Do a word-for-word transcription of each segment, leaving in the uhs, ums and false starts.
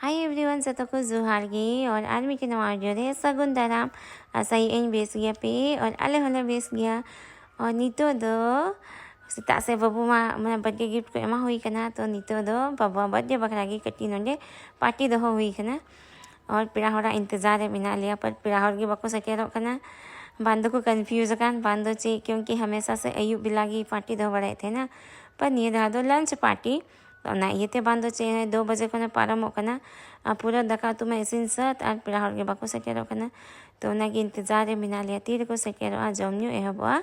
Hi everyone, ᱡᱚᱛᱚ ᱠᱚ ᱡᱚᱦᱟᱨ ᱜᱮ᱾ ᱟᱨ ᱟᱨ ᱢᱤᱫᱴᱮᱱ ᱱᱟᱣᱟ video ᱨᱮ ᱥᱟᱹᱜᱩᱱ ᱫᱟᱨᱟᱢ᱾ ᱟᱥᱟᱭᱟᱹᱧ ᱵᱮᱥ ᱜᱮᱭᱟ ᱯᱮ ᱟᱨ ᱟᱞᱮ ᱦᱚᱸᱞᱮ ᱵᱮᱥ ᱜᱮᱭᱟ᱾ ᱟᱨ ᱱᱤᱛᱚᱜ ᱫᱚ ᱥᱮᱛᱟᱜ ᱥᱮ ᱵᱟᱹᱵᱩ ᱢᱟ ᱢᱟᱱᱮ birthday gift ᱠᱚ ᱮᱢᱟ ᱦᱩᱭ ᱠᱟᱱᱟ, ᱛᱚ ᱱᱤᱛᱚᱜ ᱫᱚ ᱵᱟᱹᱵᱩᱣᱟᱜ birthday ᱵᱟᱠᱷᱨᱟ ᱜᱮ ᱠᱟᱹᱴᱤᱡ ᱱᱚᱰᱮ party ᱫᱚᱦᱚ ᱦᱩᱭ ᱠᱟᱱᱟ᱾ ᱟᱨ ᱯᱮᱲᱟ ᱦᱚᱲᱟᱜ ᱤᱱᱛᱮᱡᱟᱨ ᱨᱮ ᱢᱮᱱᱟᱜ ᱞᱮᱭᱟ, ᱯᱮᱲᱟ ᱦᱚᱲ ᱜᱮ ᱵᱟᱠᱚ ᱥᱮᱴᱮᱨᱚᱜ ᱠᱟᱱᱟ᱾ ᱵᱟᱝ ᱫᱚᱠᱚ confuse ᱟᱠᱟᱱ, ᱵᱟᱝ ᱫᱚ ᱪᱮᱫ, ᱠᱤᱭᱩᱸᱠᱤ ᱦᱟᱢᱮᱥᱟ ᱥᱮ ᱟᱹᱭᱩᱵ ᱵᱮᱞᱟ ᱜᱮ party ᱫᱚᱦᱚ ᱵᱟᱲᱟᱭᱮᱫ ᱛᱟᱦᱮᱱᱟ, ᱯᱟᱨ ᱱᱤᱭᱟᱹ ᱫᱷᱟᱣ ᱫᱚ lunch party᱾ ᱛᱚ ᱚᱱᱟ ᱤᱭᱟᱹᱛᱮ ᱵᱟᱝ ᱫᱚ ᱪᱮᱫ, ᱦᱚᱸᱜᱼᱚᱭ ᱫᱩ ᱵᱟᱡᱮ ᱠᱷᱚᱱᱮ ᱯᱟᱨᱚᱢᱚᱜ ᱠᱟᱱᱟ᱾ ᱟᱨ ᱯᱩᱨᱟᱹ ᱫᱟᱠᱟ ᱩᱛᱩ ᱢᱟ ᱤᱥᱤᱱ ᱥᱟᱹᱛ ᱟᱨ ᱯᱮᱲᱟ ᱦᱚᱲ ᱜᱮ ᱵᱟᱠᱚ ᱥᱮᱴᱮᱨᱚᱜ ᱠᱟᱱᱟ᱾ ᱛᱚ ᱚᱱᱟᱜᱮ ᱤᱱᱛᱮᱡᱟᱨ ᱨᱮ ᱢᱮᱱᱟᱜ ᱞᱮᱭᱟ, ᱛᱤ ᱨᱮᱠᱚ ᱥᱮᱴᱮᱨᱚᱜᱼᱟ, ᱡᱚᱢ ᱧᱩ ᱮᱦᱚᱵᱚᱜᱼᱟ᱾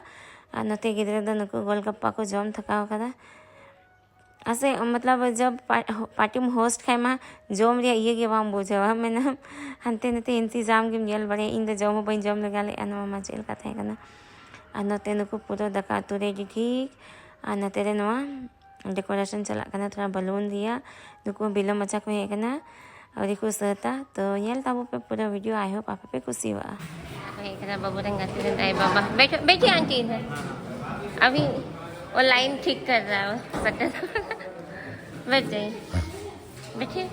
ᱟᱨ ᱱᱚᱛᱮ ᱜᱤᱫᱽᱨᱟᱹ ᱫᱚ ᱱᱩᱠᱩ ᱜᱳᱞᱜᱟᱯᱯᱟ ᱠᱚ ᱡᱚᱢ ᱛᱷᱟᱠᱟᱣ ᱠᱟᱫᱟ᱾ ᱟᱥᱮ ᱢᱚᱛᱞᱚᱵ ᱡᱚᱵ party ᱮᱢ host ᱠᱷᱟᱡ ᱢᱟ ᱡᱚᱢ ᱨᱮᱭᱟᱜ ᱤᱭᱟᱹ ᱜᱮ ᱵᱟᱢ ᱵᱩᱡᱷᱟᱹᱣᱟ, ᱢᱮᱱᱟᱢ ᱦᱟᱱᱛᱮ ᱱᱟᱛᱮ ᱤᱱᱛᱮᱡᱟᱢ ᱜᱮᱢ ᱧᱮᱞ ᱵᱟᱲᱟᱭᱟ᱾ ᱤᱧ ᱫᱚ ᱡᱚᱢ ᱦᱚᱸ ᱵᱟᱹᱧ ᱡᱚᱢ ᱞᱮᱜᱟ ᱞᱮᱫᱼᱟ, ᱱᱚᱣᱟ ᱢᱟ ᱪᱮᱫ ᱞᱮᱠᱟ ᱛᱟᱦᱮᱸ ᱠᱟᱱᱟ᱾ ᱟᱨ ᱱᱚᱛᱮ ᱱᱩᱠᱩ ᱯᱩᱨᱟᱹ ᱫᱟᱠᱟ ᱩᱛᱩ ready ᱴᱷᱤᱠ, ᱟᱨ ᱱᱚᱛᱮ ᱨᱮ ᱱᱚᱣᱟ decoration ᱪᱟᱞᱟᱜ ᱠᱟᱱᱟ, ᱛᱷᱚᱲᱟ balloon ᱨᱮᱭᱟᱜ᱾ ᱱᱩᱠᱩ ᱵᱤᱞᱚᱢ ᱢᱟᱪᱷᱟ ᱠᱚ ᱦᱮᱡ ᱟᱠᱟᱱᱟ, ᱟᱹᱣᱨᱤ ᱠᱚ ᱥᱟᱹᱛᱟ᱾ ᱛᱚ ᱧᱮᱞ ᱛᱟᱵᱚ ᱯᱮ ᱯᱩᱨᱟᱹ video, I hope ᱟᱯᱮ ᱯᱮ ᱠᱩᱥᱤᱣᱟᱜᱼᱟ᱾ ᱦᱮᱡ ᱟᱠᱟᱱᱟ ᱵᱟᱹᱵᱩ ᱨᱮᱱ ᱜᱟᱛᱮ ᱨᱮᱱ ᱟᱭᱳ ᱵᱟᱵᱟ᱾ बैठो, बैठिए आंटी इधर। अभी वो लाइन ठीक कर रहा है वो शटर। बैठ जाइए, बैठिए।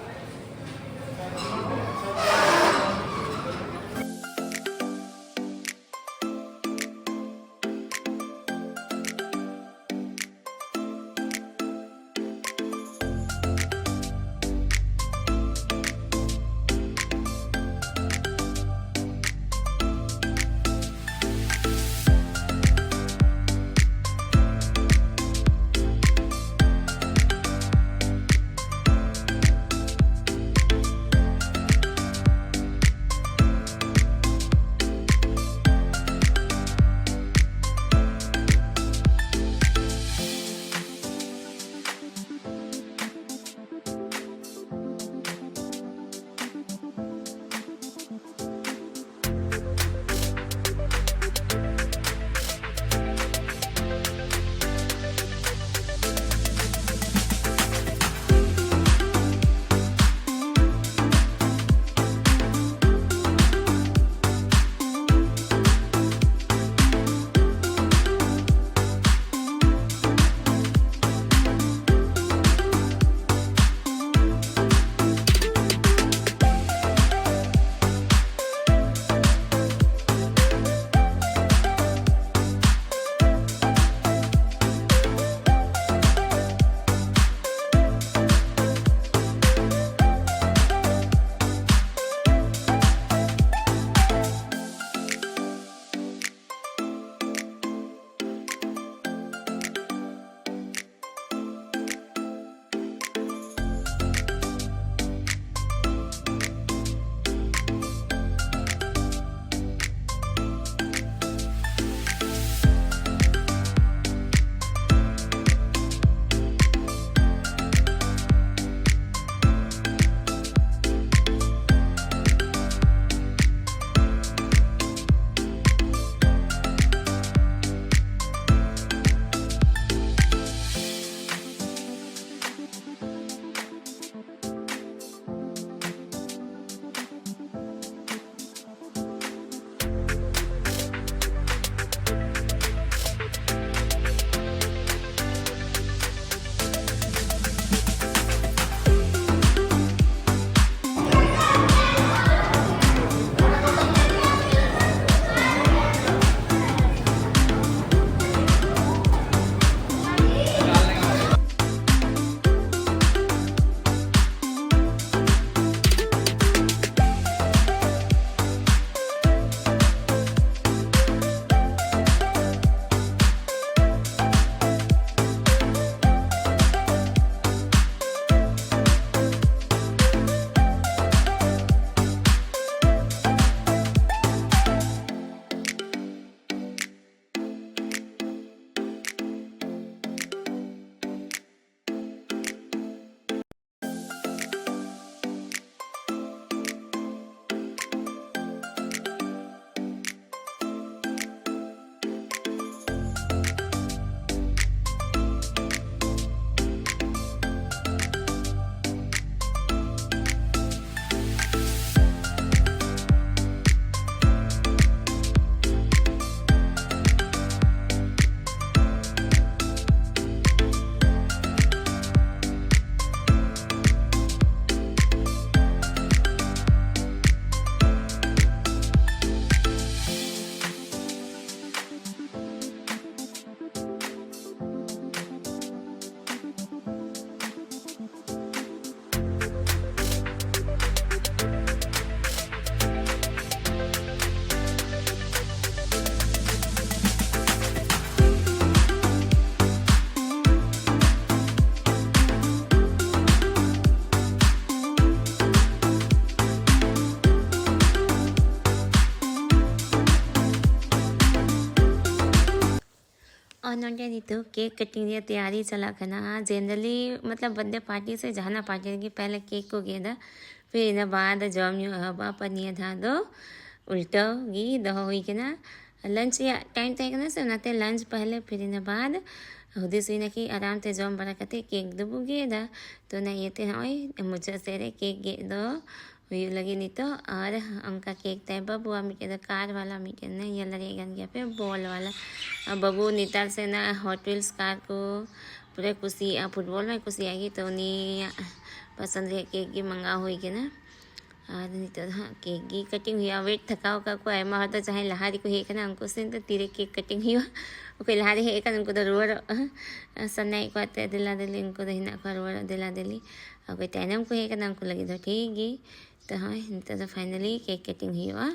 ᱚᱸᱰᱮ ᱱᱤᱛᱚᱜ ᱠᱮᱠ ᱠᱟᱴᱤᱝ ᱨᱮᱭᱟᱜ ᱛᱮᱭᱟᱨᱤ ᱪᱟᱞᱟᱜ ᱠᱟᱱᱟ᱾ ᱡᱮᱱᱨᱟᱞᱤ ᱢᱚᱛᱞᱚᱵ ᱵᱟᱨᱛᱷᱰᱮ ᱯᱟᱨᱴᱤ ᱥᱮ ᱡᱟᱦᱟᱱᱟᱜ ᱯᱟᱨᱴᱤ ᱨᱮᱜᱮ ᱯᱮᱦᱞᱮ ᱠᱮᱠ ᱠᱚ ᱜᱮᱫᱟ, ᱯᱷᱤᱨ ᱤᱱᱟᱹ ᱵᱟᱫ ᱡᱚᱢ ᱧᱩ ᱮᱦᱚᱵᱚᱜᱼᱟ᱾ ᱯᱟᱨ ᱱᱤᱭᱟᱹ ᱫᱷᱟᱣ ᱫᱚ ᱩᱞᱴᱟᱹᱣ ᱜᱮ ᱫᱚᱦᱚ ᱦᱩᱭ ᱠᱟᱱᱟ᱾ ᱞᱟᱧᱪ ᱨᱮᱭᱟᱜ ᱴᱟᱭᱤᱢ ᱛᱟᱦᱮᱸ ᱠᱟᱱᱟ ᱥᱮ, ᱚᱱᱟᱛᱮ ᱞᱟᱧᱪ ᱯᱮᱦᱞᱮ, ᱯᱷᱤᱨ ᱤᱱᱟᱹ ᱵᱟᱫ ᱦᱩᱫᱤᱥ ᱦᱩᱭᱱᱟ ᱠᱤ ᱟᱨᱟᱢ ᱛᱮ ᱡᱚᱢ ᱵᱟᱲᱟ ᱠᱟᱛᱮ ᱠᱮᱠ ᱫᱚᱵᱚ ᱜᱮᱫᱟ᱾ ᱛᱚ ᱚᱱᱟ ᱤᱭᱟᱹᱛᱮ ᱱᱚᱜᱼᱚᱭ ᱢᱩᱪᱟᱹᱫ ᱥᱮᱫ ᱨᱮ ᱠᱮᱠ ᱜᱮᱫ ᱫᱚ ᱦᱩᱭᱩᱜ ᱞᱟᱹᱜᱤᱫ ᱱᱤᱛᱚᱜ᱾ ᱟᱨ ᱚᱱᱠᱟ ᱠᱮᱠ ᱛᱟᱭ ᱵᱟᱹᱵᱩᱣᱟᱜ ᱢᱤᱫᱴᱮᱡ ᱫᱚ ᱠᱟᱨ ᱵᱟᱞᱟ, ᱢᱤᱫᱴᱮᱡ ᱫᱚ ᱧᱮᱞ ᱫᱟᱲᱮᱭᱟᱜ ᱠᱟᱱ ᱜᱮᱭᱟ ᱯᱮ, ᱵᱚᱞ ᱵᱟᱞᱟ᱾ ᱟᱨ ᱵᱟᱹᱵᱩ ᱱᱮᱛᱟᱨ ᱥᱮ ᱚᱱᱟ ᱦᱚᱴ ᱣᱤᱞᱥ ᱠᱟᱨ ᱠᱚ ᱯᱩᱨᱟᱹ ᱠᱩᱥᱤᱭᱟᱜᱼᱟ, ᱯᱷᱩᱴᱵᱚᱞ ᱢᱟᱭ ᱠᱩᱥᱤᱭᱟᱜ ᱜᱮ, ᱛᱚ ᱩᱱᱤᱭᱟᱜ ᱯᱚᱥᱚᱱᱫ ᱨᱮᱭᱟᱜ ᱠᱮᱠ ᱜᱮ ᱢᱟᱸᱜᱟᱣ ᱦᱩᱭ ᱠᱟᱱᱟ᱾ ᱟᱨ ᱱᱤᱛᱚᱜ ᱫᱚ ᱦᱟᱸᱜ ᱠᱮᱠ ᱜᱮ ᱠᱟᱴᱤᱝ ᱦᱩᱭᱩᱜᱼᱟ᱾ ᱣᱮᱴ ᱛᱷᱟᱠᱟᱣ ᱟᱠᱟᱫ ᱠᱚᱣᱟ, ᱟᱭᱢᱟ ᱦᱚᱲ ᱫᱚ ᱡᱟᱦᱟᱸᱭ ᱞᱟᱦᱟ ᱨᱮᱠᱚ ᱦᱮᱡ ᱟᱠᱟᱱᱟ ᱩᱱᱠᱩ ᱥᱮᱱ ᱫᱚ ᱛᱤᱨᱮ ᱠᱮᱠ ᱠᱟᱴᱤᱝ ᱦᱩᱭᱩᱜᱼᱟ᱾ ᱚᱠᱚᱭ ᱞᱟᱦᱟ ᱨᱮ ᱦᱮᱡ ᱟᱠᱟᱱ ᱩᱱᱠᱩ ᱫᱚ ᱨᱩᱣᱟᱹᱲᱚᱜ ᱥᱟᱱᱟᱭᱮᱫ ᱠᱚᱣᱟ ᱛᱮ ᱫᱮᱞᱟ ᱫᱮᱞᱤ, ᱩᱱᱠᱩ ᱫᱚ ᱦᱮᱱᱟᱜ ᱠᱚᱣᱟ ᱨᱩᱣᱟᱹᱲᱚᱜ ᱫᱮᱞᱟ ᱫᱮᱞᱤ᱾ ᱚᱠᱚᱭ ᱛᱟᱭᱱᱚᱢ ᱠᱚ ᱦᱮᱡ ᱟᱠᱟᱱᱟ ᱩᱱᱠᱩ ᱞᱟᱹᱜᱤᱫ ᱫᱚ ᱴᱷᱤᱠ ᱜᱮ᱾ ᱛᱚ ᱦᱳᱭ, ᱱᱤᱛᱚᱜ ᱫᱚ ᱯᱷᱟᱭᱱᱟᱞᱤ ᱠᱮᱠ ᱠᱟᱴᱤᱝ ᱦᱩᱭᱩᱜᱼᱟ᱾